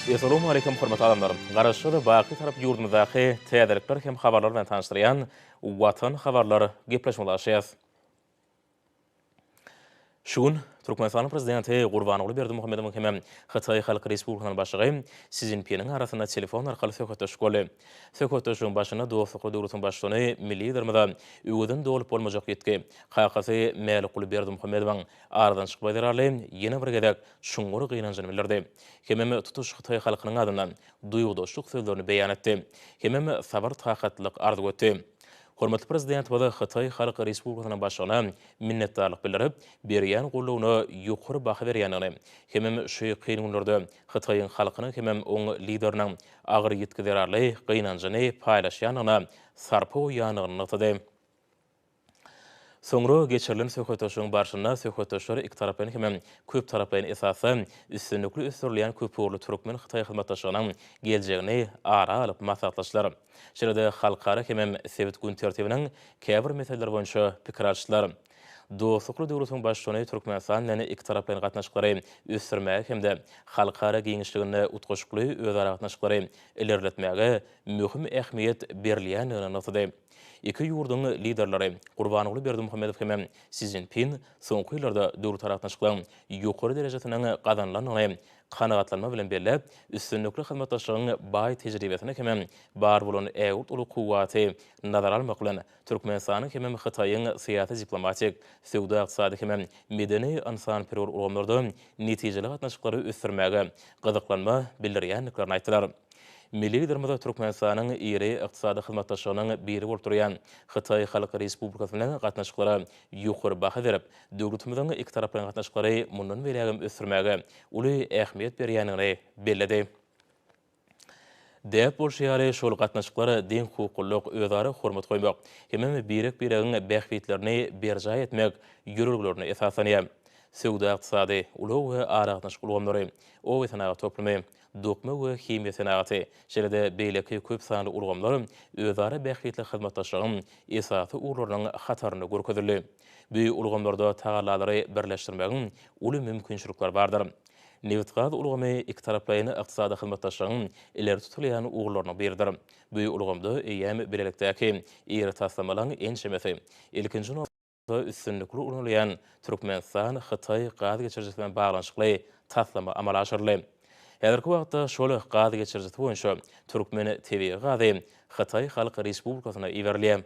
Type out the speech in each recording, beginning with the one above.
Essalawmaleýkim hormatly adamlar! Garaşsyz, baky Tarap ýurdumyzdaky täzelikler hem habarlar bilen tanyşdyrýan Watan habarlar gepleşigimize başlaýas. Şu gün Türkmenistanyň Prezidenti Gurbanguly Berdimuhamedowyň hem Hytaý Halk Respublikasynyň Başlygy Si Szinpiniň arasynda telefon arkaly söhbetdeşlik boldy. Söhbetdeşligiň başynda dostlukly döwletiň Baştutany milli Liderimize öwezini dolup bolmajak ýitgi, kakasy Mälikguly Berdimuhamedowyň aradan çykmagy zerarly ýene bir gezek çuňňur gynanjyny bildirdi. Hemem tutuş hytaý halkynyň adyndan duýgudaşlyk sözlerini beýan etdi. Hemem sabyr-takatlylyk arzuw etdi. Hormatly Prezidentimiz Hytaý Halk Respublikasynyň Başlygyna minnetdarlyk bildirip, berýän goldawyna ýokary baha berýändigini hemem şu kyn günlerde Hytaýyň halkynyň hemem oň Lideriniň agyr ýitgi zerarly gynanjyny paýlaşýandygyna sarpa goýýandygyny nygtady. Soňra geçirilen söhbetdeşligiň barşynda söhbetdeşler ikitaraplaýyn hemem köptaraplaýyn esasda üstünlikli ösdürilýän köpugurly türkmen-hytaý hyzmatdaşlygynyň geljegini ara alyp maslahatlaşdylar. Şeýle-de halkara hemem sebit gün tertibiniň käbir meseleleri boýunça pikir alyşdylar. Dostlukly döwletiň Baştutany Türkmenistan bilen ikitaraplaýyn gatnaşyklary ösdürmäge hem-de halkara giňişliginde utgaşykly özara gatnaşyklary ilerletmäge möhüm ähmiýet berilýändigini nygtady. Iki ýurduň Liderleri Gurbanguly Berdimuhamedow hem Si Szinpin soňky ýyllarda döwletara gatnaşyklaryň ýokary derejesiniň gazanylandygyny kanagatlanma bilen belläp, üstünlikli hyzmatdaşlygyň baý tejribesini hemem bar bolan ägirt uly kuwwaty nazara almak bilen, Türkmenistanyň hemem Hytaýyň syýasy-diplomatik, söwda-ykdysady hemem medeni-ynsanperwer ulgamlarda netijeli gatnaşyklary ösdürmäge gyzyklanma bildirýändiklerini aýtdylar. Milli Liderimiz Türkmenistanyň iri ykdysady hyzmatdaşlygynyň biri bolup durýan Hytaý Halk Respublikasy bilen gatnaşyklara ýokary baha berip, döwletimiziň ikitaraplaýyn gatnaşyklary mundan beýlägem ösdürmäge uly ähmiýet berýändigini belledi. Däp bolşy ýaly, şol gatnaşyklar deňhukuklylyk, özara hormat goýmak hemem birek-biregiň bähbitlerini berjaý etmek ýörelgelerine esaslanýar. Söwda-ykdysady, ulag we aragatnaşyk ulgamlary, oba-senagat toplumy, dokma we himiýa senagaty, şeýle-de beýleki köp sanly ulgamlar özara bähbitli hyzmatdaşlygyň esasy ugurlarynyň hatarynda görkezildi. Bu ulgamlarda tagallalary birleşdirmegiň uly mümkinçilikleri bardyr. Nebitgaz ulgamy ikitaraplaýyn ykdysady hyzmatdaşlygyň ileri tutulýan ugurlarynyň biridir. Bu ulgamda eýýäm bilelikdäki iri taslamalaryň ençemesi, ilkinji nobatda, üstünlikli ulanylýan Türkmenistan, Hytaý gaz geçirijisi bilen baglanyşykly taslama amala aşyryldy. Häzirki wagtda şol gaz geçirijisi boýunça türkmen tebigy gazy Hytaý Halk Respublikasyna iberilýär.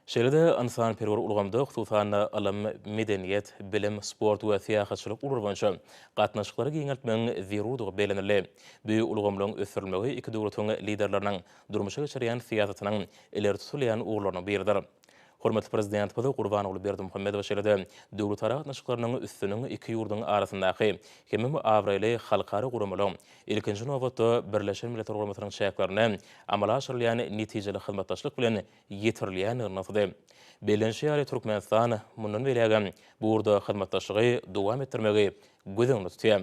Şeýle-de ynsanperwer ulgamda, hususan-da, ylym, medeniýet, bilim, sport we syýahatçylyk ugurlary boýunça gatnaşyklary giňeltmegiň zerurdygy bellenildi. Bu ulgamlaryň ösdürilmegi iki döwletiň Liderleriniň durmuşa geçirýän syýasatynyň ileri tutulýan ugurlarynyň biridir. Hormatly Prezidentimiz Gurbanguly Berdimuhamedow şeýle-de döwletara gatnaşyklarynyň üstüniň iki ýurduň arasyndaky hemem abraýly halkara guramalaryň, ilkinji nobatda, Birleşen Milletler Guramasynyň çäklerinde amala aşyrylýan netijeli hyzmatdaşlyk bilen ýetirilýändigini nygtady. Bellenişi ýaly, Türkmenistan mundan beýlägem bu ugurda hyzmatdaşlygy dowam etdirmegi göz öňünde tutýar.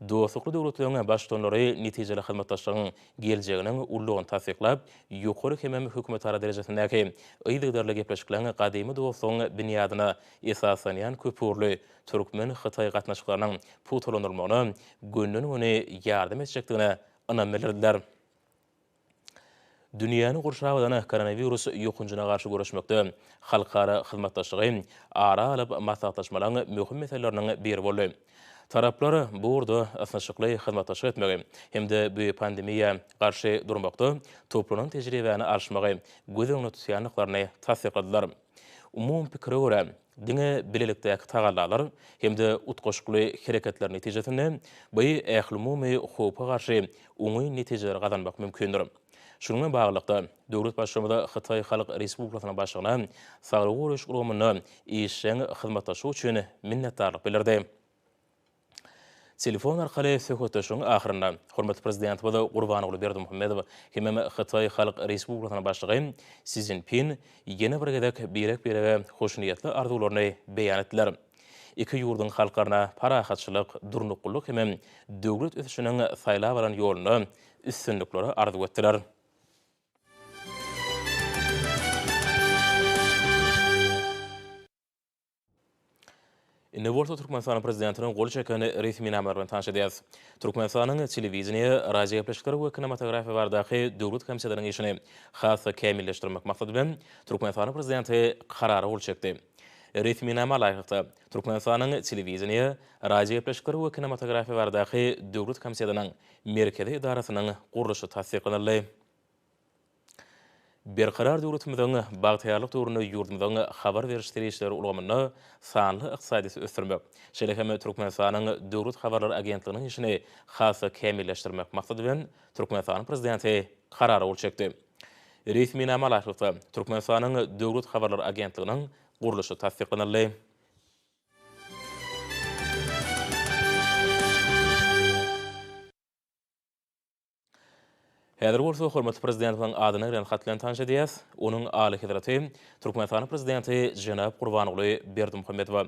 Dostlukly döwletleriň Baştutanlary netijeli hyzmatdaşlygyň geljeginiň uludygyny tassyklap, ýokary hemem hökümetara derejesindäki yzygiderli gepleşikleriň gadymy dostlugyň binýadyna esaslanýan köpugurly türkmen-hytaý gatnaşyklarynyň pugtalandyrylmagyna gönden-göni ýardam etjekdigine ynam bildirdiler. Dünýäni gurşap alan koronawirus ýokanjyna garşy göreşmekde halkara hyzmatdaşlygy ara alyp maslahatlaşmalaryň möhüm meseleleriniň biri boldy. Taraplar bu ugurda ysnyşykly hyzmatdaşlyk etmegi hem-de bu pandemiýa garşy durmakda toplanan tejribäni alyşmagy göz öňünde tutýandyklaryny tassykladylar. Umumy pikire görä, diňe bilelikdäki tagallalar hem-de utgaşykly hereketler netijesinde bu ählumumy howpa garşy oňyn netijeleri gazanmak mümkindir. Şunuň bilen baglylykda, döwlet Baştutanymyz Hytaý Halk Respublikasynyň Başlygyna saglygy goraýyş ulgamynda işjeň hyzmatdaşlyk üçin minnetdarlyk bildirdi. Telefon arkaly söhbetdeşligiň ahyrynda hormatly Prezidentimiz Gurbanguly Berdimuhamedow hemem Hytaý Halk Respublikasynyň Başlygy Si Szinpin ýene bir gezek birek-birege hoşniýetli arzuwlaryny beýan etdiler. Iki ýurduň halklaryna parahatçylyk, durnuklylyk hemem döwlet ösüşiniň saýlap alan ýolunda üstünlikleri arzuw etdiler. Indi bolsa Türkmenistanyň Prezidentiniň gol çeken resminamalary bilen tanyş edýäris. Türkmenistanyň Telewideniýe, radiogepleşikler we kinematografiýa baradaky döwlet komitetiniň işini has-da kämilleşdirmek maksady bilen, Türkmenistanyň Prezidenti Karara gol çekdi. Resminama laýyklykda, Türkmenistanyň Telewideniýe, radiogepleşikler we kinematografiýa baradaky döwlet komitetiniň Merkezi edarasynyň gurluşy tassyklanyldy. Berkarar döwletimiziň bagtyýarlyk döwründe ýurdumyzyň habar beriş serişdeleri ulgamynda sanly ykdysadyýeti ösdürmek, şeýle hem Türkmenistanyň Döwlet habarlar agentliginiň işini has-da kämilleşdirmek maksady bilen, Türkmenistanyň Prezidenti Karara gol çekdi. Resminama laýyklykda, Türkmenistanyň Döwlet habarlar agentliginiň gurluşy tassyklanyldy. Häzir bolsa hormatly Prezidentimiziň adyna gelen hat bilen tanyş edýäs. Onuň Alyhezreti Türkmenistanyň Prezidenti jenap Gurbanguly Berdimuhamedowa.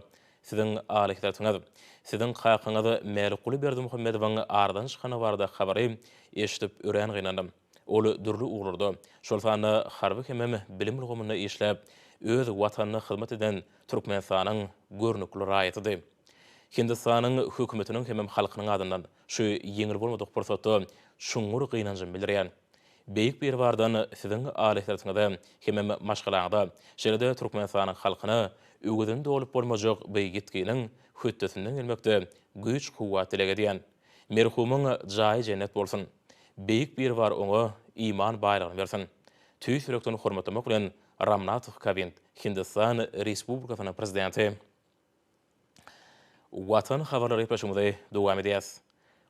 Siziň Alyhezretiňiz! Siziň kakaňyz Mälikguly Berdimuhamedowyň aradan çykany baradaky habary eşidip örän gynandym. Ol dürli ugurlarda, şol sanda harby hemem bilim ulgamynda işläp, öz Watanyna hyzmat eden Türkmenistanyň görnükli raýatydy. Hindistanyň hökümetiniň hemem halkynyň adyndan Şu ýeňil bolmadyk pursatda çuňňur gynanjymy bildirýän. Beýik Biribardan Siziň Alyhezretiňize hemem maşgalaňyza, şeýle-de Türkmenistanyň halkyna öwezini dolup bolmajak bu ýitginiň hötdesinden gelmekde güýç-kuwwat dileg edýän. Merhumyň jaýy jennet bolsun! Beýik Biribar oňa iman baýlygyny bersin! Tüýs ýürekden hormatlamak bilen Ramnath Kowind, Hindistan Respublikasynyň Prezidenti. Watan habarlary gepleşigimizi dowam edýäs.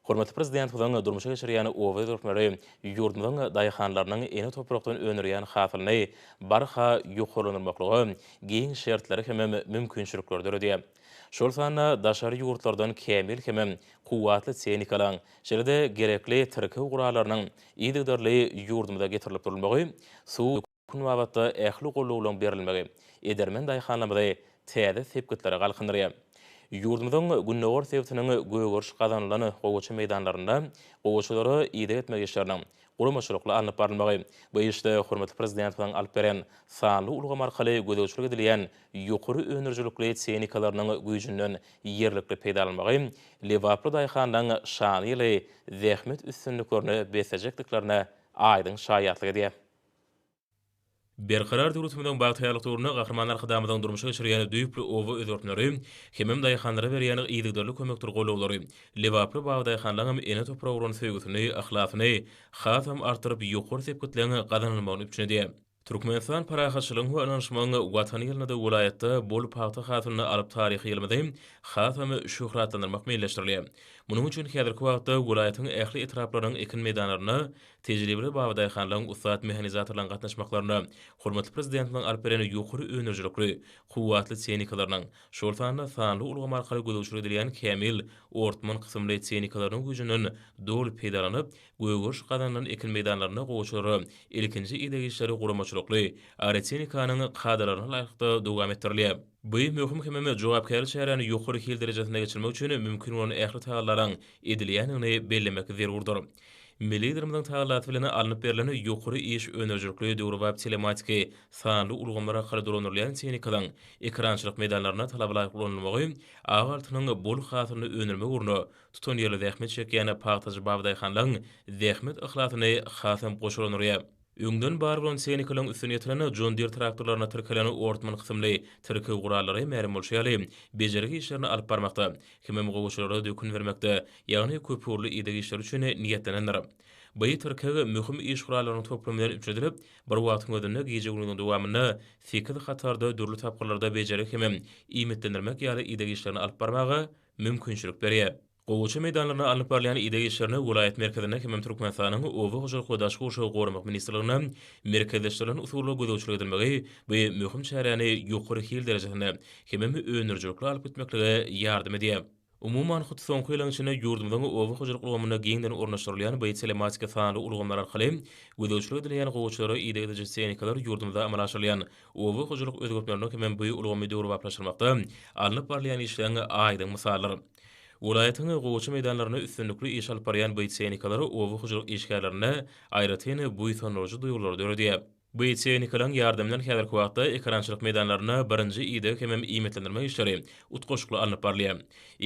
Hormatly Prezidentimiziň durmuşa geçirýän oba özgertmeleri ýurdumyzyň daýhanlarynyň ene toprakdan öndürýän hasylyny barha ýokarlandyrmaklyga giň şertleri hemem mümkinçilikleri döredýär. Şol sanda daşary ýurtlardan kämil hemem kuwwatly tehnikalaryň, şeýle-de gerekli tirkew gurallarynyň yzygiderli ýurdumyza getirilip durulmagy suw Gün babatda ähli gollawlaryň berilmegi edermen daýhanlarymyzy täze sepgitlere galkyndyrýar. Ýurdumyzyň gündogar sebitiniň gögeriş gazanylan gowaça meýdanlarynda gowaçalara ideg etmek işleriniň guramaçylykly alnyp barylmagy, bu işde hormatly Prezidentimiziň alyp beren sanly ulgam arkaly gözegçilik edilýän ýokary öndürijilikli tehnikalarynyň güýjünden ýerlikli peýdalanmagy lebaply daýhanlaryň şanly ýyly zähmet üstünliklerine beslejekdiklerine aýdyň şaýatlyk edýär. Berkarar döwletimiziň bagtyýarlyk döwründe Gahryman Arkadagymyzyň durmuşa geçirýän düýpli oba özgertmeleri hemem daýhanlara berýän yzygiderli kömekdir gollawlary lebaply babadaýhanlaryňam ene topraga bolan söýgüsini, yhlasyny hasam artdyryp ýokary sepgitleň gazanylmagyny üpjün edýär. Türkmenistan parahatçylygyň we ynanyşmagyň Watany ýylynda welaýatda bol pagta hasylyny alyp taryhy ýylymyzy hasam şöhratlandyrmak meýilleşdirilýär. Munuň üçin häzirki wagtda welaýatyň ähli etraplarynyň ekin meýdanlarynda Tejribeli babadaýhanlaryň, ussat mehanizatorlaryň gatnaşmaklarynda hormatly Prezidentimiziň alyp beren ýokary öndürijilikli, kuwwatly tehnikalarynyň, şol sanda sanly ulgam arkaly gözegçilik edilýän kämil Ortman kysymly tehnikalarynyň güýjünden doly peýdalanyp, gögeriş gazanylan ekin meýdanlarynda gowaçalara ilkinji ideg işleri guramaçylykly, agrotehnikanyň kadalaryna laýyklykda dowam etdirilýär. Bu möhüm hemem jogapkärli çäräni ýokary hil derejesinde geçirmek üçin mümkin bolan ähli tagallalaryň edilýändigini bellemek zerurdyr. Milli Liderimiziň tagallasy bilen alnyp berlen ýokary iş öndürijilikli döwrebap telematiki sanly ulgamlar arkaly dolandyrylýan tehnikalaryň ekerançylyk meýdanlarynda talabalaýyk ulanylmagy ak altynyň bol hasylyny öndürmek ugrunda tutanýerli zähmet çekýän pagtaçy babadaýhanlaryň zähmet yhlasyny hasam goşalandyrýar. Öňden bar bolan tehnikalaryň üstüni ýetiren John Deere traktorlaryna tirkelen Ortman kysymly tirkeg gurallary mälim bolşy ýaly, bejergi işlerini alyp barmakda, hemem gowaçalara dökün bermekde, ýagny köpugurly ideg işleri üçin niýetlenendir. Bu tirkeg möhüm iş gurallarynyň toplumy bilen üpjün edilip, bir wagtyň özünde gije-gündiziň dowamynda sekiz hatarda dürli tapgyrlarda bejergi hemem iýmitlendirmek ýaly ideg işlerini alyp barmaga mümkinçilik berýär. Gowaça meýdanlarynda alnyp barylýan ideg işlerine welaýat merkezinde hemem Türkmenistanyň Oba hojalyk we daşky gurşawy goramak ministrliginde merkezleşdirilen usulda gözegçilik edilmegi bu möhüm çäräni ýokary hil derejesinde hemem öndürijilikli alyp gitmeklige ýardam edýär. Umuman, hut soňky ýyllaryň içinde ýurdumyzyň oba hojalyk ulgamynda giňden ornaşdyrylýan bu telematika sanly ulgamlar arkaly gözegçilik edilýän gowaçalara ideg ediji tehnikalar ýurdumyzda amala aşyrylýan oba hojalyk özgertmeleriniň hemem bu ulgamy döwrebaplaşdyrmakda alnyp barylýan işleriň aýdyň mysalydyr. Welaýatyň gowaça meýdanlarynda üstünlikli iş alyp barýan bu tehnikalar oba hojalyk işgärlerinde aýratyn buýsandyryjy duýgulary döredýär. Bu tehnikalaryň ýardamy bilen häzirki wagtda ekerançylyk meýdanlarynda birinji ideg hemem iýmitlendirme işleri utgaşykly alnyp barylýar.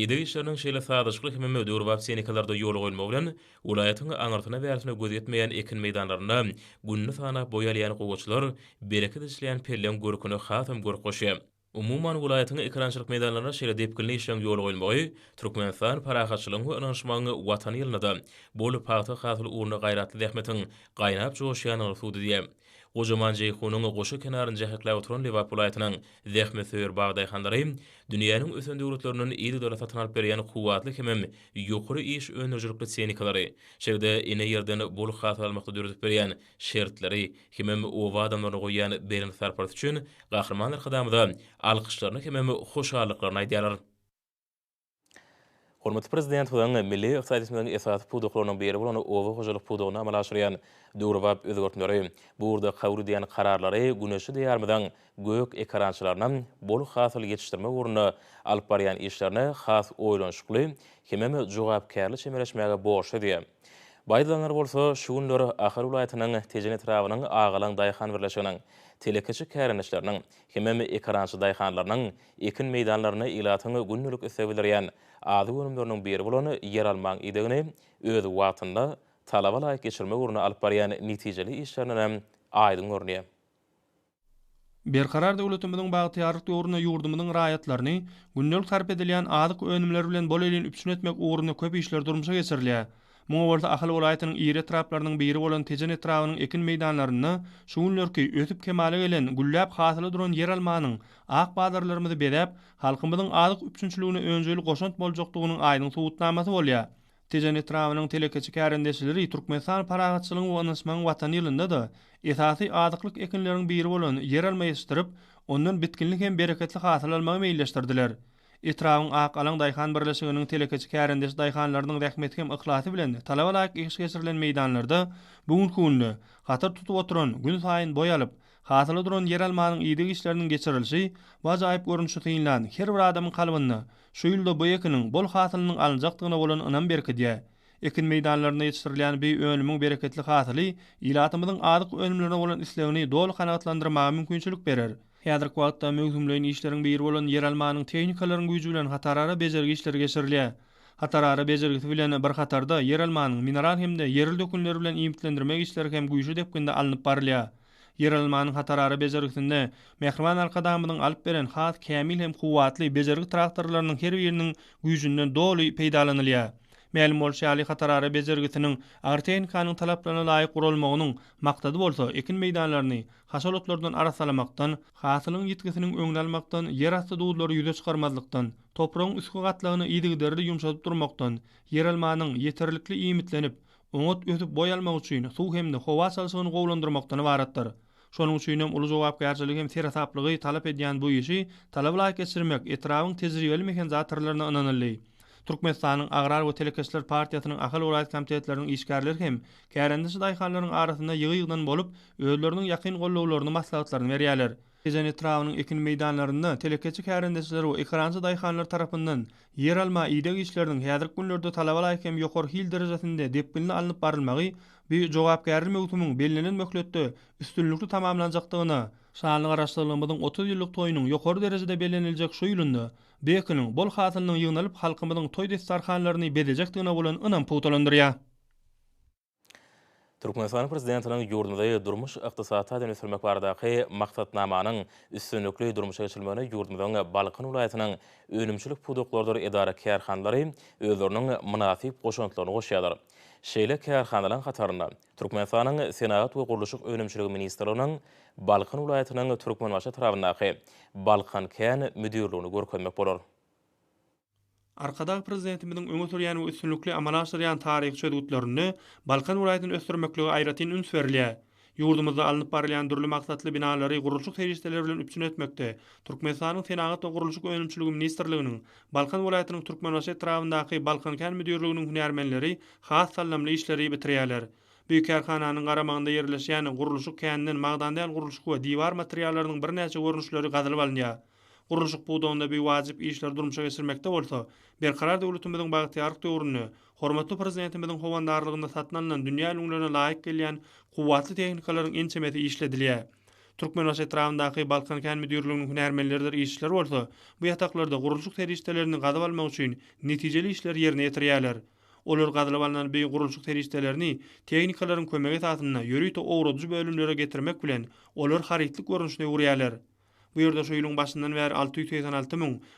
Ideg işleriniň şeýle sazlaşykly hemem döwrebap tehnikalarda ýola goýulmagy bilen, welaýatyň aňyrsyna-bärsine göz ýetmeýän ekin meýdanlarynda gününi sanap boý alýan gowaçalar bereket eçilýän pelleň görküne hasam görk goşýar. Umuman, welaýatyň ekerançylyk meýdanlarynda şeýle depginli işleriň ýola goýulmagy Türkmenistan parahatçylygyň we ynanyşmagyň Watany ýylynda-da bol pagta hasyly ugrunda gaýratly zähmetiň gaýnap joşýandygyny subut edýär. Gojaman Jeýhunyň goşa kenaryny jähekläp oturan Lebap welaýatynyň zähmetsöýer bag daýhanlary dünýäniň ösen döwletlerinden yzygiderli satyn alyp berýän kuwwatly hemem ýokary iş öndürijilikli tehnikalary, şeýle-de ene ýerden bol hasyl almakda döredip berýän şertleri hemem oba adamlaryna goýýan belent sarpasy üçin Gahryman Arkadagymyza alkyşlaryny hemem hoşallyklaryny aýdýarlar. Hormatly Prezidentimiziň milli ykdysadyýetimiziň esasy pudaklarynyň biri bolan oba hojalyk pudagynda amala aşyrýan döwrebap özgertmeleri, bu ugurda kabul edýän kararlary güneşli Diýarymyzyň gök ekerançylaryna bol hasyl ýetişdirmek ugrunda alyp barýan işlerine has oýlanyşykly hemem jogapkärli çemeleşmäge borçly edýär. Bu aýdylanlar bolsa şu günler Ahal welaýatynyň Tejen etrabynyň Agalaň daýhan birleşiginiň telekeçi kärendeçileriniň hemem ekerançy daýhanlarynyň ekin meýdanlarynda ilatyň gündelik isleg bildirýän azyk önümleriniň biri bolan ýeralmaň idegini öz wagtynda, talaba laýyk geçirmek ugrunda alyp barýan netijeli işlerindenem aýdyň görünýär. Berkarar döwletimiziň bagtyýarlyk döwründe ýurdumyzyň raýatlaryny gündelik sarp edilýän azyk önümleri bilen bol-elin üpjün etmek ugrunda köp işler durmuşa geçirilýär. Muňa bolsa Ahal welaýatynyň iri etraplarynyň biri bolan Tejen etrabynyň ekin meýdanlarynda şu günlerki ösüp kemala gelen, gülläp hasyla duran ýeralmanyň ak bazarlarymyzy bezäp, halkymyzyň azyk üpjünçiligine önjeýli goşant boljakdygynyň aýdyň subutnamasy bolýar. Tejen etrabynyň telekeçi kärendeçileri Türkmenistan parahatçylygyň we ynanyşmagyň Watany ýylynda-da esasy azyklyk ekinleriň biri bolan ýeralma ýetişdirip, ondan bitginli hem bereketli hasyl almagy meýilleşdirdiler. Etrabyň Ak alaň daýhan birleşiginiň telekeçi kärendeçi daýhanlarynyň zähmeti hem yhlasy bilen talaba laýyk ekiş geçirilen meýdanlarda bu günki günde hatar tutup oturan, günsaýyn boý alyp, hasyla duran ýeralmanyň ideg işleriniň geçirilişi bu ajaýyp görnüşi synlan her bir adamyň kalbynda Şu ýylda bu ekiniň bol hasylynyň alynjakdygyna bolan ynam berkidýär. Ekin meýdanlarynda ýetişdirilýän bu önümiň bereketli hasyly ilatymyzyň azyk önümlerine bolan islegini doly kanagatlandyrmaga mümkinçilik berer. Häzirki wagtda möwsümleýin işleriň biri bolan ýeralmanyň tehnikalaryň güýji bilen hatarara bejergi işleri geçirilýär. Hatarara bejergisi bilen bir hatarda ýeralmanyň mineral hem-de ýerli dökünler bilen iýmitlendirmek işleri hem güýçli depginde alnyp barylýar. Ýeralmanyň hatarara bejergisinde Mähriban Arkadagymyzyň alyp beren has kämil hem kuwwatly bejergi traktorlarynyň her biriniň güýjünden doly peýdalanylýar. Mälim bolşy ýaly, hatarara bejergisiniň agrotehnikanyň talaplaryna laýyk guralmagynyň maksady bolsa ekin meýdanlaryny haşal otlardan arassalamakdan, hasylyň ýitgisiniň öňüni almakdan, ýerasty duzlary ýüze çykarmazlykdan, topragyň üstki gatlagyny yzygiderli ýumşadyp durmakdan, ýeralmanyň ýeterlikli iýmitlenip, oňat ösüp boý almagy üçin suw hem-de howa çalşygyny gowulandyrmakdan ybaratdyr. Şonuň üçin hem uly jogapkärçiligi hem seresaplygy talap edýän bu işi talaba laýyk geçirmek etrabyň tejribeli mehanizatorlaryna ynanyldy. Türkmenistanyň Agrar we telekeçiler partiýasynyň Ahal welaýat komitetleriniň işgärleri hem kärendeçi daýhanlaryň arasynda ýygy-ýygydan bolup, özleriniň ýakyn gollawlaryny, maslahatlaryny berýärler. Tejen etrabynyň ekin meýdanlarynda telekeçi kärendeçiler we ekerançy daýhanlar tarapyndan ýeralma ideg işleriniň häzirki günlerde talaba laýyk hem ýokary hil derejesinde depginli alnyp barylmagy bu jogapkärli möwsümiň bellenen möhletde üstünlikli tamamlanjakdygyna, şanly Garaşsyzlygymyzyň 30 ýyllyk toýunyň ýokary derejede belleniljek şu ýylynda bu ekiniň bol hasylynyň ýygnalyp halkymyzyň toý desterhanlaryny bezejekdigine bolan ynam pugtalandyrýar. Türkmenistanyň Prezidentiniň ýurdumyzy durmuş-ykdysady taýdan ösdürmek baradaky maksatnamanyň üstünlikli durmuşa geçirilmegine ýurdumyzyň Balkan welaýatynyň önümçilik pudaklarydyr edara-kärhanalary özleriniň mynasyp goşantlaryny goşýarlar. Şeýle kärhanalaryň hatarynda Türkmenistanyň Senagat we gurluşyk önümçiligi ministrliginiň Balkan welaýatynyň Türkmenbaşy etrabyndaky Balkan kän müdirligini görkezmek bolar. Arkadag Prezidentimiziň öňe sürýän we üstünlikli amala aşyrýan taryhy çözgütlerinde Balkan welaýatyny ösdürmeklige aýratyn üns berilýär. Ýurdumyzda alnyp barylýan dürli maksatly binalary gurluşyk serişdeleri bilen üpjün etmekde Türkmenistanyň Senagat we gurluşyk önümçiligi ministrliginiň Balkan welaýatynyň Türkmenbaşy etrabyndaky Balkan kän müdirliginiň hünärmenleri has saldamly işleri bitirýärler. Bu kärhananyň garamagynda ýerleşýän gurluşyk käninden magdan däl gurluşyk we diwar materiallarynyň birnäçe görnüşleri gazylyp alynýar. Gurluşyk pudagynda bu wajyp işleri durmuşa geçirmekde bolsa, Berkarar döwletimiziň bagtyýarlyk döwründe hormatly Prezidentimiziň howandarlygynda satyn alnan dünýä ülňülerine laýyk gelýän kuwwatly tehnikalaryň ençemesi işledilýär. Türkmenbaşy etrabyndaky Balkan kän müdirliginiň hünärmenleridir işçileri bolsa bu ýataklarda gurluşyk serişdelerini gazyp almak üçin netijeli işleri ýerine ýetirýärler. Olar gazylyp alnan bu gurluşyk serişdelerini tehnikalaryň kömegi esasynda ýörite owradyjy bölümlere getirmek bilen, olary harytlyk görnüşine öwürýärler. Bu ýerde şu ýylyň başyndan bäri 686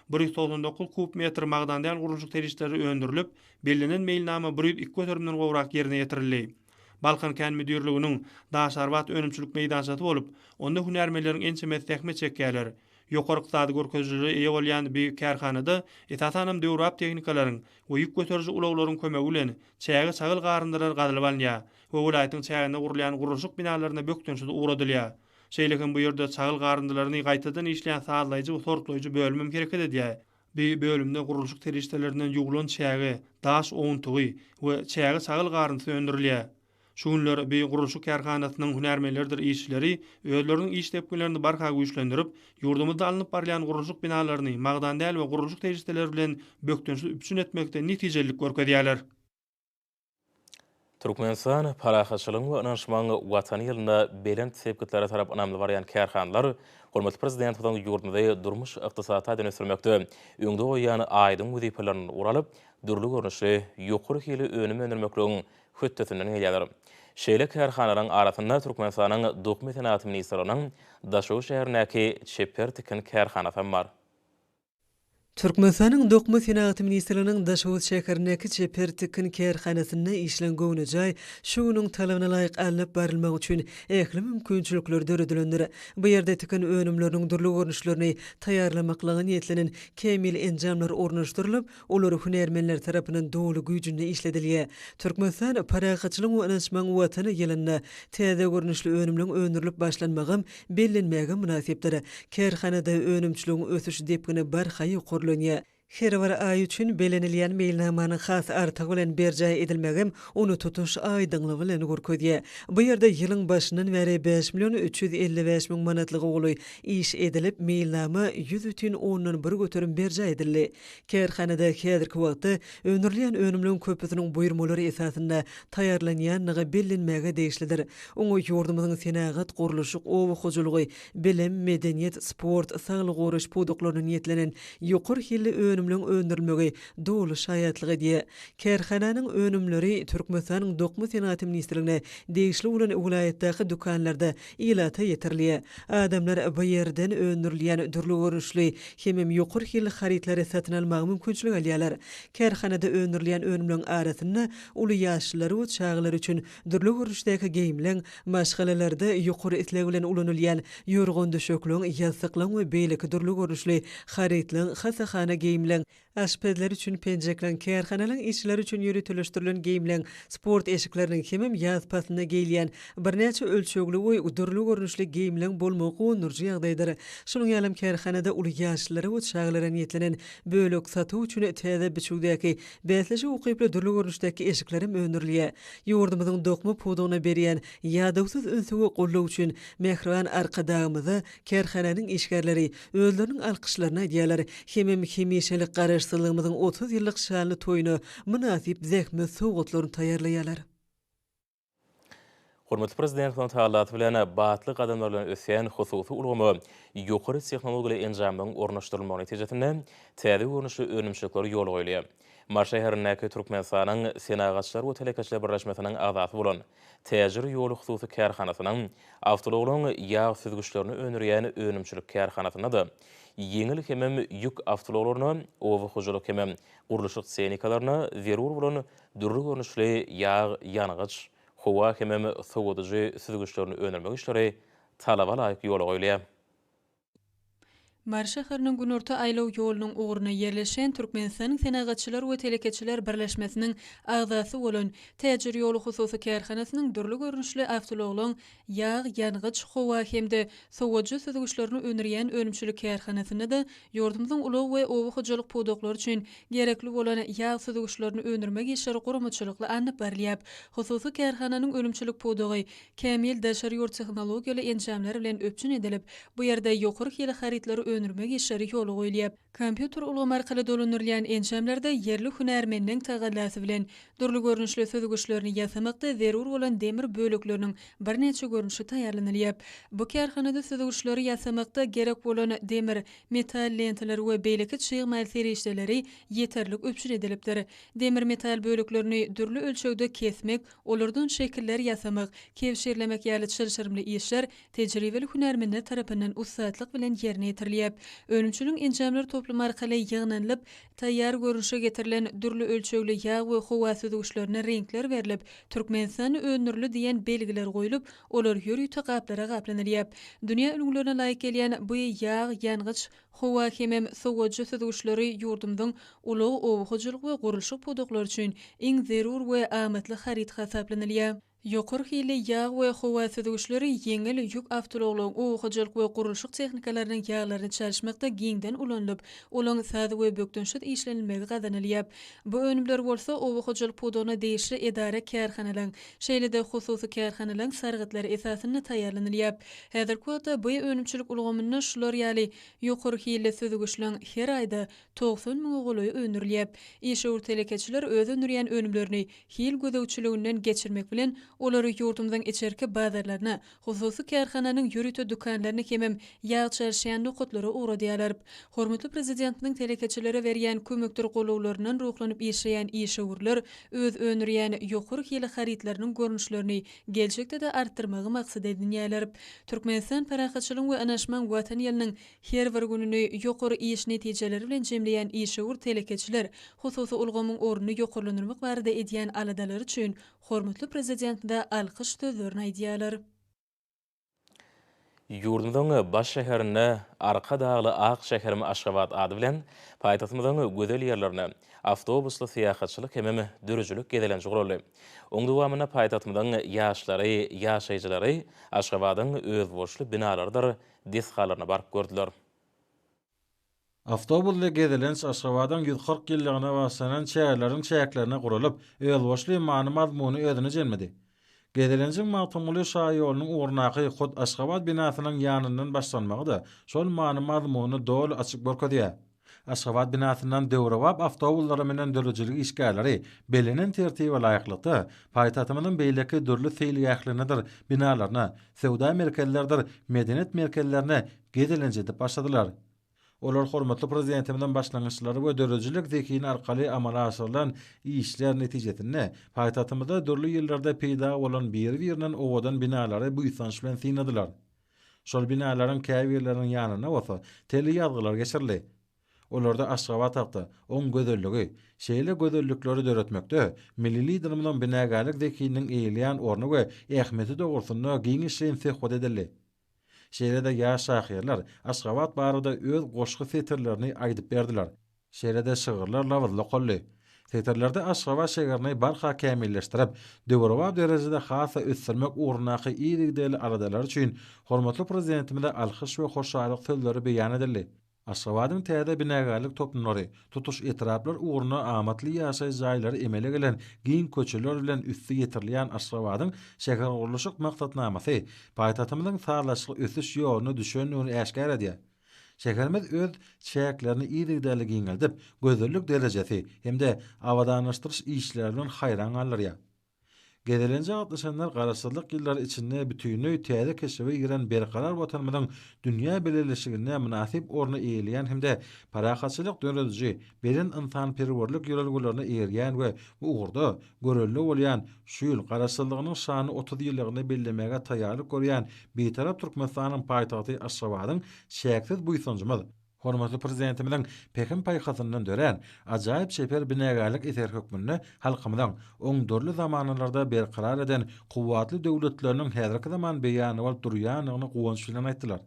199 kub metr magdan däl gurluşyk serişdeleri öndürilip, bellenen meýilnama 102 göterimden gowrak ýerine ýetirildi. Balkan kän müdirliginiň Daşarbat önümçilik meýdançasy bolup, onda hünärmenleriň ençemesi zähmet çekýärler. Ýokary ykdysady görkezijilere eýe bolýan bu kärhanada esasanam döwrebap tehnikalaryň we ýük göteriji ulaglaryň kömegi bilen çäge-çagyl garyndylary gazylyp alynýar we welaýatyň çäginde gurulýan gurluşyk binalaryna bökdençsiz ugradylýar. Şeýle hem bu ýerde çagyl garyndylaryny gaýtadan işleýän sazlaýjy we sortlaýjy bölüm hem hereket edýär. Bu bölümde gurluşyk serişdelerinden ýuwlan çäge, daş owuntygy we çäge-çagyl garyndysy öndürilýär. Şu günler bu gurluşyk kärhanasynyň hünärmenleridir işçileri özleriniň iş depginlerini barha güýçlendirip, ýurdumyzda alnyp barylýan gurluşyk binalaryny magdan däl we gurluşyk serişdeleri bilen bökdençsiz üpjün etmekde netijelilik görkezýärler. Türkmenistan parahatçylygyň we ynanyşmagyň Watany ýylynda belent sepgitlere tarap ynamly barýan kärhanalar hormatly Prezidentimiziň ýurdumyzy durmuş-ykdysady taýdan ösdürmekde öňde goýýan aýdyň wezipelerinden ugur alyp, dürli görnüşli, ýokary hili önüm öndürmekligiň hötdesinden gelýärler. Şeýle kärhanalaryň arasynda Türkmenistanyň Dokma senagaty ministrliginiň Daşoguz şäherindäki Çeper tikin kärhanasy hem bar. Türkmenistanyň Dokma senagaty ministrliginiň Daşoguz şäherindäki Çeper tikin kärhanasynda işleň göwnejaý, şu günüň talabyna laýyk alnyp barylmagy üçin ähli mümkinçilikler döredilendir. Bu ýerde tikin önümleriniň dürli görnüşlerini taýýarlamaklyga niýetlenen kämil enjamlar ornaşdyrylyp, Olar hünärmenler tarapyndan doly güýjünde işledilýär. Türkmenistan Parahatçylygyň we ynanyşmagyň Watany ýylynda täze görnüşli önümleň öndürilip başlanmagam bellenmäge mynasypdyr. Kärhanada önümçiligiň ösüş depgini barha ýokarlanýar. Her bir aý üçin bellenilýän meýilnamanyň has artygy bilen berjaý edilmegem ony tutuş aýdyňlygy bilen görkezýär. Bu ýerde ýylyň başyndan bäri bäş million 355 müň manatlyga golaý iş edilip, meýilnama 100,1% berjaý edildi. Kärhanada häzirki wagtda öndürilýän önümleriň köpüsiniň buýurmalar esasynda taýýarlanýandygy bellenmäge degişlidir. Oňa ýurdumyzyň senagat, gurluşyk, oba hojalygy, bilim, medeniýet, sport, saglygy goraýyş pudaklaryna niýetlenen ýokary hilli önümleriň öndürilmegi doly şaýatlyk edýär. Kärhananyň önümleri Türkmenistanyň Dokma senagaty ministrligine degişli bolan welaýatdaky dükanlarda ilata ýetirilýär. Adamlar bu ýerden öndürilýän dürli görnüşli hemem ýokary hilli harytlary satyn almaga mümkinçilik alýarlar. Kärhanada öndürilýän önümleriň arasynda uly ýaşlylar we çagalar üçin dürli görnüşdäki geýimleň, maşgalalarda ýokary isleg bilen ulanylýan ýorgan-düşekleň, ýassyklaň we beýleki dürli görnüşli harytlaň, hassahana geýimleň, Aşpezler üçin penjekleň, kärhanalaryň işçileri üçin ýöriteleşdirilen geýimleň, sport eşikleriniň hemem ýaz paslynda geýilýän birnäçe ölçegli we dürli görnüşli geýimleň bolmagy guwandyryjy ýagdaýdyr. Şunuň ýalam kärhanada uly ýaşlylara we çagalara niýetlenen bölek satuw üçin täze biçüwdäki, bäsleşige ukyply dürli görnüşdäki eşikler hem öndürilýär. Ýurdumyzyň dokma pudagyna berýän ýadawsyz ünsi we goldawy üçin mähriban Arkadagymyza Kärhananyň işgärleri özleriniň alkyşlaryny aýdýarlar hemem hemişelik Garaşsyzlygymyzyň 30 ýyllyk şanly toýuna mynasyp zähmet sowgatlaryny taýýarlaýarlar. Hormatly Prezidentimiziň tagallasy bilen batly gadamlar bilen ösýän hususy ulgama ýokary tehnologiýaly enjamlaryň ornaşdyrylmagy netijesinde täze görnüşli önümçilikler ýola goýulýar. Mary şäherindäki Türkmenistanyň Senagatçylar we telekeçiler birleşmesiniň agzasy bolan Täjir ýoly hususy kärhanasynyň awtoulaglaryň ýag süzgüçlerini öndürýän önümçilik kärhanasynda-da ýeňil hemem ýük awtoulaglaryna, oba hojalyk hemem gurluşyk tehnikalaryna zerur bolan dürli görnüşli ýag, ýangyç, howa hemem sowadyjy süzgüçlerini öndürmek işleri talaba laýyk ýola goýulýar. Mary şäheriniň Günorta aýlaw ýolunyň ugrunda ýerleşýän Türkmenistanyň Senagatçylar we telekeçiler birleşmesiniň agzasy bolan Täjir ýoly hususy kärhanasynyň dürli görnüşli awtoulaglaryň ýag, ýangyç, howa hem-de sowadyjy süzgüçlerini öndürýän önümçilik kärhanasynda-da ýurdumyzyň ulag we oba hojalyk pudaklary üçin gerekli bolan ýag süzgüçlerini öndürmek işleri guramaçylykly alnyp barylýar. Hususy kärhananyň önümçilik pudagy Kämil daşary ýurt tehnologiýaly enjamlar bilen üpjün edilip, bu ýerde ýokary hili harytlary öndürmek. öndürmek işleri ýola goýulýar. Kompýuter ulgamy arkaly dolandyrylýan enjamlarda ýerli hünärmenleň tagallasy bilen dürli görnüşli süzgüçlerini ýasamakda zerur bolan demir bölekleriniň birnäçe görnüşi taýýarlanylýar. Bu kärhanada süzgüçleri ýasamakda gerek bolan demir, metal lentalar we beýleki çig mal serişdeleri ýeterlik üpjün edilipdir. Demir metal böleklerini dürli ölçegde kesmek, olardan şekiller ýasamak, kebşirlemek ýaly çylşyrymly işler tejribeli hünärmenler tarapyndan ussatlyk bilen ýerine ýetirilýär. Önümçiligiň enjamlar toplumy arkaly ýygnanylyp, taýýar görnüşe getirilen dürli ölçegli ýag we howa süzgüçlerine reňkler berlip, Türkmenistanda öndürildi diýen belgiler goýlup, olar ýörite gaplara gaplanylýar. Dünýä ülňülerine laýyk gelýän bu ýag, ýangyç, howa hemem sowadyjy süzgüçleri ýurdumyzyň ulag, oba hojalyk we gurluşyk pudaklary üçin iň zerur we amatly haryt hasaplanylýar. Ýokary hilli ýag we howa süzgüçleri ýeňil ýük awtoulaglaryň, oba hojalyk we gurluşyk tehnikalarynyň ýaglaryny çalyşmakda giňden ulanylyp, olaryň saz we bökdençsiz işlenilmegi gazanylýar. Bu önümler bolsa oba hojalyk pudagyna degişli edara-kärhanalaryň, şeýle-de hususy kärhanalaryň sargytlary esasynda taýýarlanylýar. Häzirki wagtda bu önümçilik ulgamynda şular ýaly ýokary hilli süzgüçleň her aýda 90 müňe golaýy öndürilýär. Işewür telekeçiler öz öndürýän önümlerini hil gözegçiliginden geçirmek bilen, olary ýurdumyzyň içerki bazarlaryna, hususy kärhananyň ýörite dükanlaryna hemem ýag çalyşýan nokatlara ugradýarlar. Hormatly Prezidentimiziň telekeçilere berýän kömekdir golawlaryndan ruhlanyp işleýän işewürler öz öndürýän ýokary hili harytlarynyň görnüşlerini geljekde-de artdyrmagy maksat edinýärler. Türkmenistan parahatçylygyň we ynaşmagyň Watany ýylynyň Her bir gününi ýokary iş netijeleri bilen jemleýän işewür telekeçiler hususy ulgamyň ornuny ýokarlandyrmak barada edýän aladalary üçin hormatly Prezidentimize alkyş sözlerini aýdýarlar. Ýurdumyzyň baş şäherinde Arkadagly ak şäherim Aşgabat ady bilen paýtagtymyzyň gözel ýerlerine awtobusly syýahatçylyk hemem döredijilik gezelenji guraldy. Oň dowamynda paýtagtymyzyň ýaşlary, ýaşaýjylary Aşgabadyň özboluşly binalarydyr desgalaryna baryp gördüler. Awtobusly gezelenç Aşgabadyň 140 ýyllygyna bagyşlanan çäreleriň çäklerinde guralyp, özboluşly many-mazmuny özüne jemledi. Gezelenjiň Magtymguly şaýolunyň ugrundaky hut Aşgabat binasynyň ýanyndan başlanmagy-da şol many-mazmuny doly açyp görkezýär. Aşgabat binasyndan döwrebap awtobuslara münen döredijilik işgärleri bellenen tertibe laýyklykda, paýtagtymyzyň beýleki dürli seýilgählerinedir binalaryna, söwda merkezleridir medeniýet merkezlerine gezelenç edip başladylar. Olar hormatly Prezidentimiziň başlangyçlary we döredijilik zehini arkaly amala aşyrylan işler netijesinde paýtagtymyzda dürli ýyllarda peýda bolan biri-birinden owadan binalary buýsanç bilen synladylar. Şol binalaryň käbirleriniň ýanynda bolsa teleýazgylar geçirildi. Olarda Aşgabat hakda, oň gözelligi, şeýle gözellikleri döretmekde milli Liderimiziň binagärlik zehininiň eýeleýän orny we ähmiýeti dogrusynda giňişleýin söhbet edildi. Şeýle-de ýaş şahyrlar Aşgabat barada öz goşgy setirlerini aýdyp berdiler. Şeýle-de şygyrlar labyzly okaldy. Setirlerde Aşgabat şäherini barha kämilleşdirip, döwrebap derejede has-da ösdürmek ugrundaky yzygiderli aladalary üçin hormatly Prezidentimize alkyş we hoşallyk sözleri beýan edildi. Aşgabadyň täze binagärlik toplumlary, tutuş etraplar ugruna amatly ýaşaýyş jaýlary emele gelen giň köçeler bilen üsti ýetirilýän Aşgabadyň şähergurluşyk maksatnamasy paýtagtymyzyň sazlaşykly ösüş ýoluna düşendigini äşgär edýär. Şäherimiz öz çäklerini yzygiderli giňeldip, gözellik derejesi hem-de abadanlaşdyryş işleri bilen haýran galdyrýar. Gezelenje gatnaşanlar Garaşsyzlyk ýyllary içinde bütinleý täze keşbe giren berkarar Watanymyzyň dünýä bileleşiginde mynasyp orny eýeleýän hem-de parahatçylyk dörediji, belent ynsanperwerlik ýörelgelerine eýerýän we bu ugurda görelde bolýan şu ýyl Garaşsyzlygynyň şanly 30 ýyllygyny bellemäge taýýarlyk görýän Bitarap Türkmenistanyň paýtagty Aşgabadyň çäksiz buýsanjymyz, hormatly Prezidentimiziň pähim-paýhasyndan dörän ajaýyp çeper binagärlik eseri hökmünde halkymyzyň oň dürli zamanalarda berkarar eden kuwwatly döwletleriniň häzirki zaman beýany bolup durýandygyny guwanç bilen aýtdylar.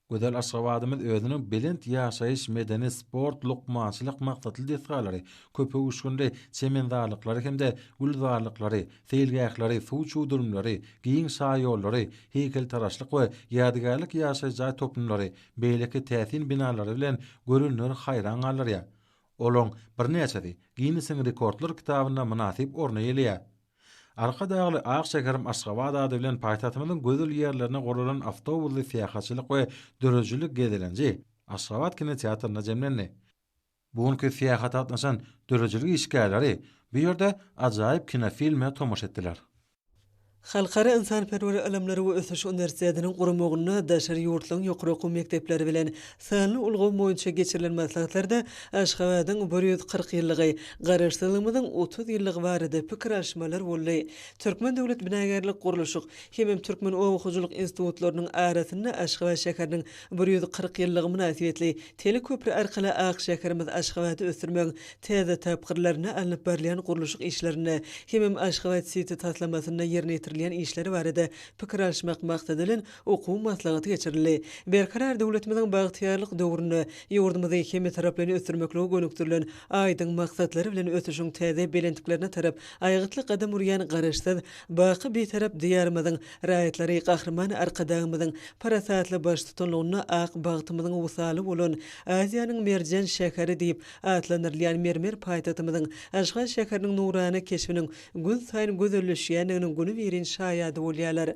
Gözel Aşgabadymyz özüniň belent ýaşaýyş, medeni, sport, lukmançylyk maksatly desgalary, köpöwüşginli çemenzarlyklary hem-de gülzarlyklary, seýilgähleri, suw çüwdürimleri, giň şaýollary, heýkeltaraşlyk we ýadygärlik ýaşaýyş jaý toplumlary, beýleki täsin binalary bilen görenleri haýran galdyrýar. Olaň birnäçesi Ginnesiň rekordlar kitabynda mynasyp orny eýeleýär. Arkadagly ak şäherim Aşgabat ady bilen paýtagtymyzyň gözel ýerlerine guralan awtobusly syýahatçylyk we döredijilik gezelenji. Aşgabat kinoteatrynda jemlendi. Bu günki syýahata gatnaşan döredijilik işgärleri bu ýerde ajaýyp kinofilme tomaşa etdiler. Halkara ynsanperwer ylymlary we ösüş uniwersitetiniň guramagynda daşary ýurtlaryň ýokary okuw mekdepleri bilen sanly ulgam boýunça geçirilen maslahatlarda Aşgabadyň 140 ýyllygy, Garaşsyzlygymyzyň 30 ýyllygy barada pikir alyşmalar boldy. Türkmen döwlet binagärlik-gurluşyk hemem Türkmen oba hojalyk institutlarynyň arasynda Aşgabat şäheriniň 140 ýyllygy mynasybetli Teleköpri arkaly ak şäherimiz Aşgabady ösdürmegiň täze tapgyrlarynda alnyp barylýan gurluşyk işlerinde hemem Aşgabat-siti taslamasynda ýerine ýetirilýän işler barada pikir alyşmak maksady bilen okuw maslahaty geçirildi. Berkarar döwletimiziň bagtyýarlyk döwründe ýurdumyzy hemmetaraplaýyn ösdürmeklige gönükdirilen aýdyň maksatlary bilen ösüşiň täze belentliklerine tarap aýgytly gadam urýan Garaşsyz, baky Bitarap Diýarymyzyň Raýatlary Gahryman Arkadagymyzyň parasatly baştutanlygynda ak bagtymyzyň wysaly bolan Aziýanyň merjen şäheri diýip atlandyrylýan mermer paýtagtymyzyň Aşgabat şäheriniň nurana keşbiniň günsaýyn gözelleşýändiginiň günübirin şaýady bolýarlar.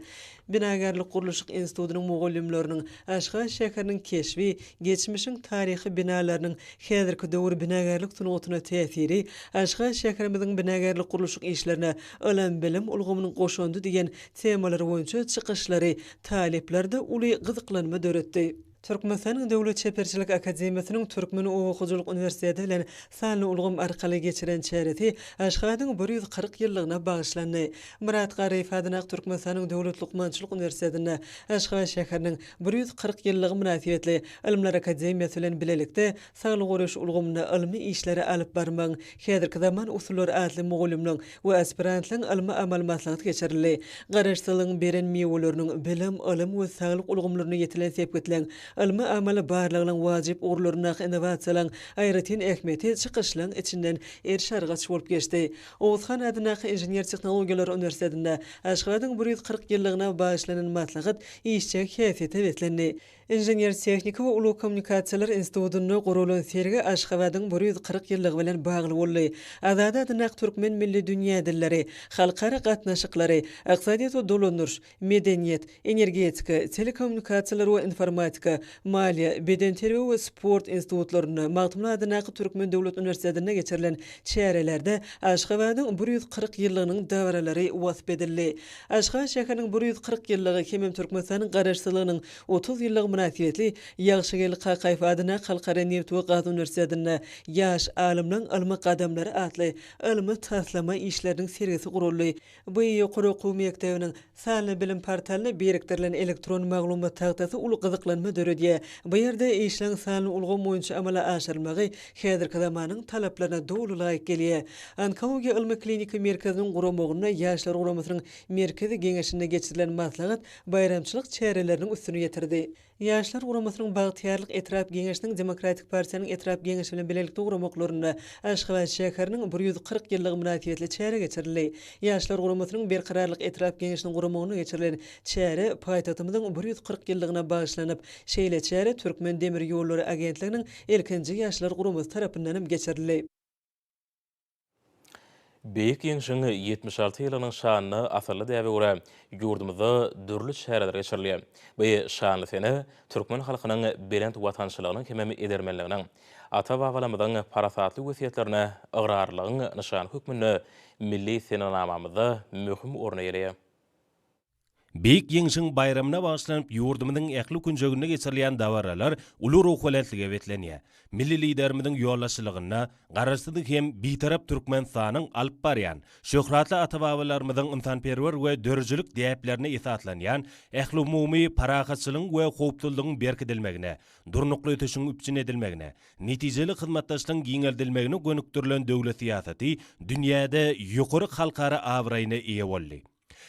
Binagärlik-gurluşyk institutynyň mugallymlarynyň Aşgabat şäheriniň keşbi, geçmişiň taryhy binalarynyň häzirki döwür binagärlik sungatyna täsiri, Aşgabat şäherimiziň binagärlik-gurluşyk işlerine ylym-bilim ulgamynyň goşandy diýen temalar boýunça çykyşlary talyplarda uly gyzyklanma döretdi. Türkmenistanyň Döwlet çeperçilik akademiýasynyň Türkmen oba hojalyk uniwersiteti bilen sanly ulgam arkaly geçiren çäresi Aşgabadyň 140 ýyllygyna bagyşlandy. Myrat Garryýew adyndaky Türkmenistanyň Döwlet lukmançylyk uniwersitetinde Aşgabat şäheriniň 140 ýyllygy mynasybetli Ylymlar akademiýasy bilen bilelikde Saglygy goraýyş ulgamynda ylmy işleri alyp barmagyň häzirki zaman usullary atly mugallymlaryň we aspirantlaryň ylmy-amaly maslahaty geçirildi. Garaşsyzlygyň beren miweleriniň bilim, ylym we saglyk ulgamlarynda ýetilen sepgitleriň, ylmy-amaly barlaglaryň wajyp ugurlaryndaky innowasiýalaryň aýratyn ähmiýeti çykyşlaryň içinden eriş-argaç bolup geçdi. Oguzhan adyndaky Inžener-tehnologiýalar uniwersitetinde Aşgabadyň 140 ýyllygyna bagyşlanan maslahat işjeň häsiýete beslendi. Inžener-tehniki we ulag kommunikasiýalar institutynda guralan sergi Aşgabadyň 140 ýyllygy bilen bagly boldy. Azady adyndaky Türkmen milli dünýä dilleri, halkara gatnaşyklary, ykdysadyýet we dolandyryş, medeniýet, energetika, telekommunikasiýalar we informatika, maliýe, bedenterbiýe we sport institutlarynda, Magtymguly adyndaky Türkmen döwlet uniwersitetinde geçirilen çärelerde Aşgabadyň 140 ýyllygynyň dabaralary wasp edildi. Aşgabat şäheriniň 140 ýyllygy hemem Türkmenistanyň Garaşsyzlygynyň 30 ýyllygy mynasybetli Ýagşygeldi Kakaýew adyndaky Halkara nebit we gaz uniwersitetinde Ýaş alymlaryň ylmy gadamlary atly ylmy-taslama işleriniň sergisi guraldy. Bu ýokary okuw mekdebiniň sanly bilim portalyna birikdirilen elektron maglumat tagtasy uly gyzyklanma döredýär. Bu ýerde işleň sanly ulgam boýunça amala aşyrylmagy häzirki zamanyň talaplaryna doly laýyk gelýär. Onkologiýa ylmy-kliniki merkeziniň guramagynda Ýaşlar guramasynyň Merkezi Geňeşinde geçirilen maslahat baýramçylyk çäreleriniň üstüni ýetirdi. Ýaşlar guramasynyň Bagtyýarlyk etrap Geňeşiniň Demokratik partiýanyň etrap Geňeşi bilen bilelikde guramaklarynda Aşgabat şäheriniň 140 ýyllygy mynasybetli çäre geçirildi. Ýaşlar guramasynyň Berkararlyk etrap Geňeşiniň guramagynda geçirilen çäre paýtagtymyzyň 140 ýyllygyna bagyşlanyp, şeýle çäre Türkmen demir ýollary agentliginiň ilkinji ýaşlar guramasy tarapyndan hem geçirildi. Beýik Ýeňşiň 76 ýyllygynyň şanyna asylly däbe görä, ýurdumyzda dürli çäreler geçirilýär. Bu şanly sene türkmen halkynyň belent watançylygynyň hemem edermenliginiň, ata-babalarymyzyň parasatly wesýetlerine ygrarlylygyň nyşany hökmünde milli senenamamyzda möhüm orun eýeleýär. Beýik Ýeňşiň baýramyna bagyşlanyp ýurdumyzyň ähli künjeginde geçirilýän dabaralar uly ruhubelentlige beslenýär. Milli Liderimiziň ýolbaşçylygynda Garaşsyz hem Bitarap Türkmenistanyň alyp barýan, şöhratly ata-babalarymyzyň ynsanperwer we döredijilik däplerine esaslanýan ählumumy parahatçylygyň we howpsuzlygyň berkidilmegine, durnukly ösüşiň üpjün edilmegine, netijeli hyzmatdaşlygyň giňeldilmegine gönükdirilen döwlet syýasaty dünýäde ýokary halkara abraýyna eýe boldy.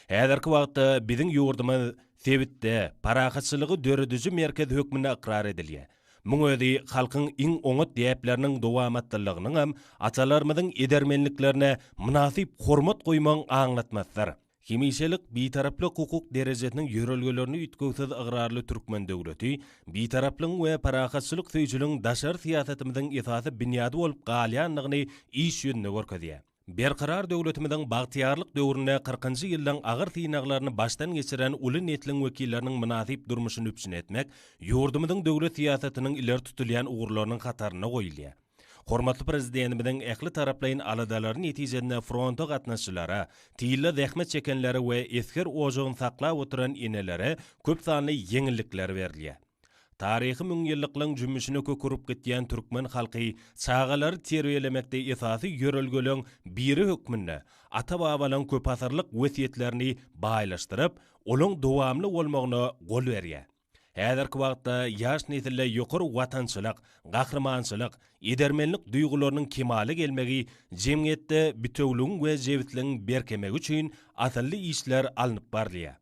Häzirki wagtda biziň ýurdumyz sebitde parahatçylygy dörediji merkez hökmünde ykrar edilýär. Muň özi halkyň iň oňat däpleriniň dowamatlylygynyňam, atalarymyzyň edermenliklerine mynasyp hormat goýmagyň aňlatmasydyr. Hemişelik Bitaraplyk hukuk derejesiniň ýörelgelerine üýtgewsiz ygrarly türkmen döwleti Bitaraplygyň we parahatçylyk söýüjiligiň daşary syýasatymyzyň esasy binýady bolup galýandygyny iş ýüzünde görkezýär. Berkarar döwletimiziň bagtyýarlyk döwründe kyrkynjy ýyllaň agyr synaglaryny başdan geçiren uly nesliň wekilleriniň mynasyp durmuşyny üpjün etmek ýurdumyzyň döwlet syýasatynyň ileri tutulýan ugurlarynyň hatarynda goýulýar. Hormatly Prezidentimiziň ähli taraplaýyn aladalary netijesinde fronta gatnaşyjylara, tylda zähmet çekenlere we esger ojagyny saklap oturan enelere köp sanly ýeňillikler berilýär. Taryhy müňýyllyklaň jümmüşine kök urup gitýän türkmen halky çagalary terbiýelemekde esasy ýörelgeleň biri hökmünde ata-babalaň köpasyrlyk wesýetlerini baýlaşdyryp, olaň dowamly bolmagyna gol berýär. Häzirki wagtda ýaş nesilde ýokary watançylyk, gahrymançylyk, edermenlik duýgularynyň kemala gelmegi jemgyýetde bitewüligiň we jebisligiň berkemegi üçin asylly işler alnyp barylýar.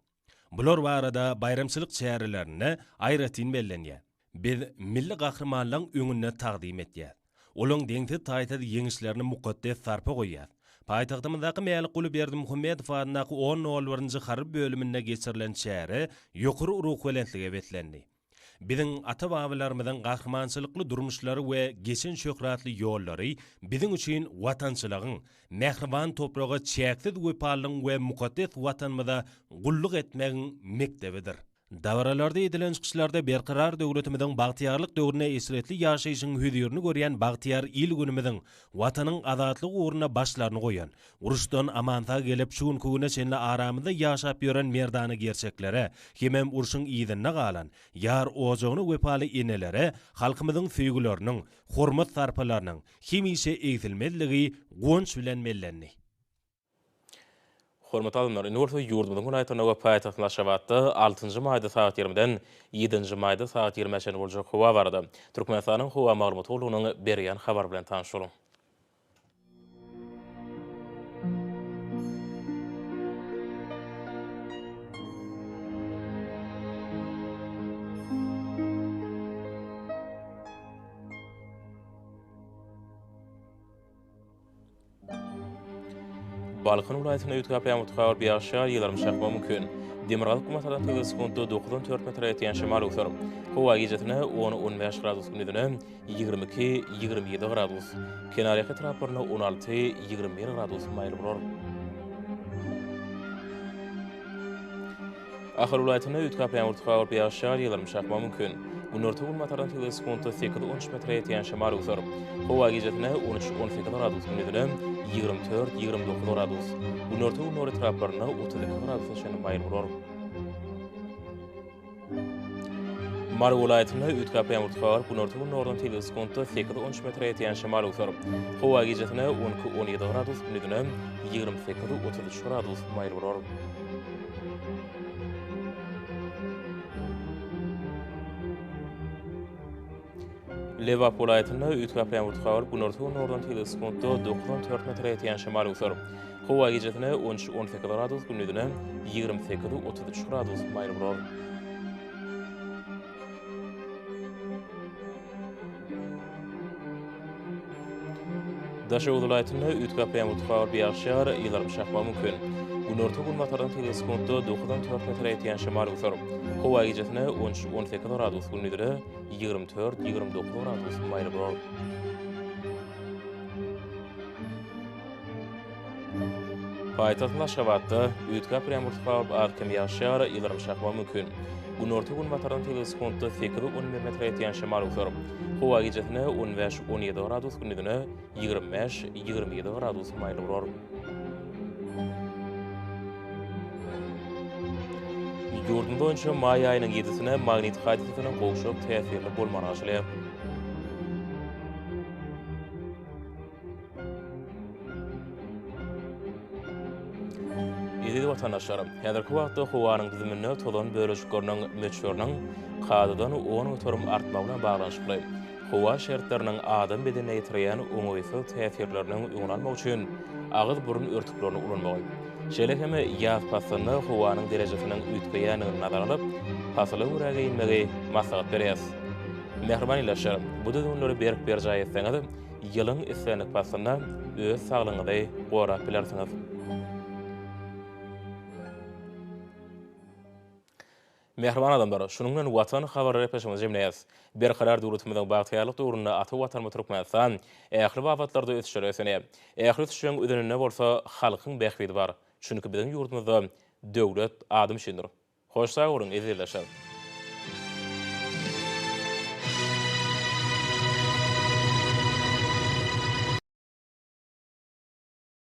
Bular barada baýramçylyk çärelerinde aýratyn bellenýär. Biz milli gahrymanlaň öňünde tagzym etýäs. Olaň deňsiz-taýsyz ýeňişlerine mukaddes sarpa goýýas. Paýtagtymyzdaky Mälikguly Berdimuhamedow adyndaky on nol birinji harby bölüminde geçirilen çäre ýokary ruhubelentlige beslendi. Biziň ata-babalarymyzyň gahrymançylykly durmuşlary we geçen şöhratly ýollary biziň üçin watançylygyň, mähriban topraga çäksiz wepalylygyň we mukaddes Watanymyza gulluk etmegiň mekdebidir. Dabaralarda edilen çykyşlarda Berkarar döwletimiziň bagtyýarlyk döwründe eşretli ýaşaýşyň hözirini görýän bagtyýar il-günümiziň Watanyň azatlygy ugrunda başlaryny goýan, Uruşdan aman-sag gelip, şu günki güne çenli aramyzda ýaşap ýören merdana gerçeklere hemem urşuň yzynda galan, ýar ojagyna wepaly enelere halkymyzyň söýgüleriniň, hormat-sarpalarynyň hemişe egsilmezligi guwanç bilen bellendi. Hormatly alymlar, indi bolsa ýurdumyzyň welaýatlarynda we paýtagtymyz Aşgabatda altynjy maýda sagat ýigrimiden ýedinji maýda sagat ýigrimä çenli boljak howa barada Türkmenistanyň Howa maglumat gullugynyň berýän habary bilen tanyş boluň. Balkan welaýatynda üýtgäp ýagmyr turar, bir ýagyş ýagar, ýyldyrym çakmagy mümkin. Demirgazyk günortadan sekiz sekuntda dokuzdan dört metre ýetýän şemal öwser. Howa gijesine on, 15 gradus gündizine 22, 27 gradus. Kenarýaka etraplarynda 16, 21 gradus maýyl bolar. Ahal welaýatynda üýtgäp ýagmyr turar, bir ýagyş ýagar, ýyldyrym çakmagy mümkin. Günorta-günbatardan sekiz sekuntda sekiz-on üç metre ýetýän şemal öwser. Howa gijesine on üç, 18 gradus, gündizine 24, 29 gradus. Günorta-gündogar etraplarynda 32 gradusa çenli maýyl bolar. Mary welaýatynda üýtgäp ýagmyr turar, günorta-gündogardan sekiz sekuntda sekiz-on üç metre ýetýän şemal öwser. Howa gijesine on iki, 17 gradus, gündizine 28, 33 gradus maýyl bolar. Lebap welaýatynda üýtgäp ýagmyr turar, günorta-gündogardan sekiz sekuntda dokuz-on dört metre ýetýän şemal öwser. Howa gijesine on üç, 18 gradus, gündizine 28, 33 gradus maýyl bolar. Daşoguz welaýatynda üýtgäp ýagmyr turar, bir ýagyş ýagar, ýyldyrym çakmagy mümkin. Günorta-günbatardan sekiz sekuntda dokuzdan dört metre ýetýän şemal öwser. Howa gijesine on üç, 18 gradus, gündizine 24, 29 gradus maýyl bolar. Paýtagtymyz Aşgabatda üýtgäp durýan bulutly galyp, az-kem ýagyş ýagar, ýyldyrym çakmagy mümkin. Günorta-günbatardan sekiz sekuntda sekiz-on bir metre ýetýän şemal öwser. Howa gijesine on bäş, 17 gradus, gündizine 25, 27 gradus maýyl bolar. Ýurdumyz boýunça maý aýynyň ýedisine magnit hadysasynyň gowşak täsirli bolmagyna garaşylýar. Eziz watandaşlar, häzirki wagtda howanyň düzüminde tozan bölejikleriniň möçberiniň kadadan 10% artmagy bilen baglanyşykly howa şertleriniň adam bedenine ýetirýän oňaýsyz täsirleriniň öňüni almak üçin agyz-burun örtüklerini ulanmagy, şeýle hem ýaz paslynda howanyň derejesiniň üýtgeýändigini nazara alyp, pasyla görä geýinmegi maslahat berýäris. Mähriban ildeşler, bu düzgünleri berk berjaý etseňiz, ýylyň islendik paslynda öz saglygyňyzy gorap bilersiňiz. Mähriban adamlar, şunuň bilen Watan habarlar gepleşigimizi jemleýäris. Berkarar döwletimiziň bagtyýarlyk döwründe ata Watanymyz Türkmenistan ähli babatlarda ösüşlere ösenýär. Ähli ösüşleriň özeninde bolsa halkyň bähbidi bar. Çünki biziň ýurdumyzda döwlet adam üçindir. Hoş sag boluň, eziz ildeşler!